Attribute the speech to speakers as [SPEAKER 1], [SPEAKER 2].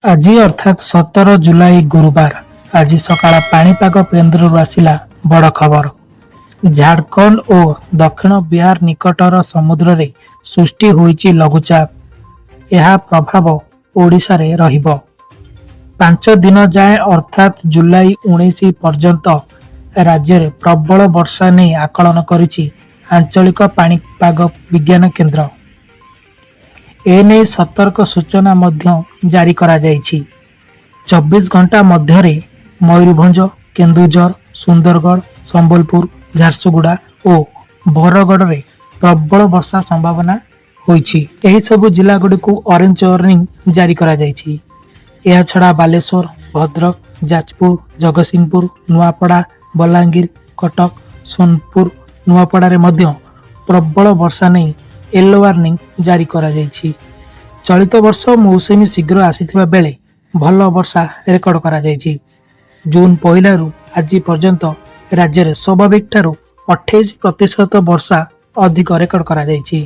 [SPEAKER 1] ଆଜି ଅର୍ଥାତ୍ 17 ଜୁଲାଇ ଗୁରୁବାର। ଆଜି ସକାଳ ପାଣିପାଗ କେନ୍ଦ୍ରରୁ ଆସିଲା ବଡ଼ ଖବର। ଝାଡ଼ଖଣ୍ଡ ଓ ଦକ୍ଷିଣ ବିହାର ନିକଟର ସମୁଦ୍ରରେ ସୃଷ୍ଟି ହୋଇଛି ଲଘୁଚାପ। ଏହା ପ୍ରଭାବ ଓଡ଼ିଶାରେ ରହିବ। 5 ଦିନ ଯାଏଁ, ଅର୍ଥାତ୍ ଜୁଲାଇ 19 ପର୍ଯ୍ୟନ୍ତ ରାଜ୍ୟରେ ପ୍ରବଳ ବର୍ଷା ନେଇ ଆକଳନ କରିଛି ଆଞ୍ଚଳିକ ପାଣିପାଗ ବିଜ୍ଞାନ କେନ୍ଦ୍ର। ଏନେଇ ସତର୍କ ସୂଚନା ମଧ୍ୟ ଜାରି କରାଯାଇଛି। 24 ଘଣ୍ଟା ମଧ୍ୟରେ ମୟୂରଭଞ୍ଜ, କେନ୍ଦୁଝର, ସୁନ୍ଦରଗଡ଼, ସମ୍ବଲପୁର, ଝାରସୁଗୁଡ଼ା ଓ ବରଗଡ଼ରେ ପ୍ରବଳ ବର୍ଷା ସମ୍ଭାବନା ହୋଇଛି। ଏହିସବୁ ଜିଲ୍ଲାଗୁଡ଼ିକୁ ଅରେଞ୍ଜ ୱାର୍ଣ୍ଣିଂ ଜାରି କରାଯାଇଛି। ଏହାଛଡ଼ା ବାଲେଶ୍ୱର, ଭଦ୍ରକ, ଯାଜପୁର, ଜଗତସିଂହପୁର, ନୂଆପଡ଼ା, ବଲାଙ୍ଗୀର, କଟକ, ସୋନପୁର, ନୂଆପଡ଼ାରେ ମଧ୍ୟ ପ୍ରବଳ ବର୍ଷା ନେଇ ୟେଲୋ ୱାର୍ଣ୍ଣିଂ ଜାରି କରାଯାଇଛି। ଚଳିତ ବର୍ଷ ମୌସୁମୀ ଶୀଘ୍ର ଆସିଥିବା ବେଳେ ଭଲ ବର୍ଷା ରେକର୍ଡ କରାଯାଇଛି। ଜୁନ୍ 1ରୁ ଆଜି ପର୍ଯ୍ୟନ୍ତ ରାଜ୍ୟରେ ସ୍ୱାଭାବିକଠାରୁ 28% ବର୍ଷା ଅଧିକ ରେକର୍ଡ କରାଯାଇଛି।